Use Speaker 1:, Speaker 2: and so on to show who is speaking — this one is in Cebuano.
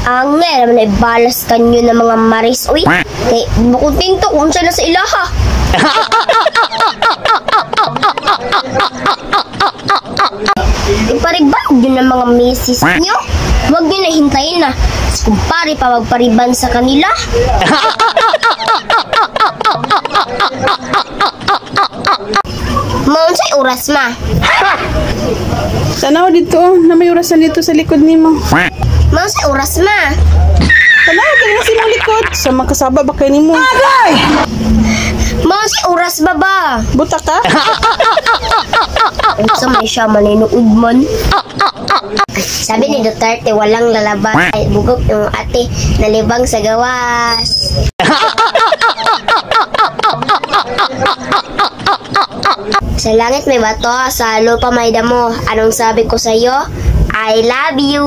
Speaker 1: Ang nga naman ay balas kanyo ng mga maris, uy. Kay bukontento kung saan na sa ilaha. Ipariban yun ng mga misis nyo. Huwag nyo na hintayin na. Kumpare pa magpariban sa kanila. Maunsay oras ma?
Speaker 2: Tanaw dito, oh, na may orasan dito sa likod nimo.
Speaker 1: Maunsay oras ma?
Speaker 2: Tanaw dito sa imong likod. Sa makasaba ba kay nimo?
Speaker 1: Maunsay oras ba ba?
Speaker 2: Buta ka?
Speaker 1: Unsa may siya maninuod man? Sabi ni Duterte, walang lalabas. Ay, bugok yung ate, nalibang sa gawas. Sa langit may bato, sa lupa may damo. Anong sabi ko sa'yo? I love you!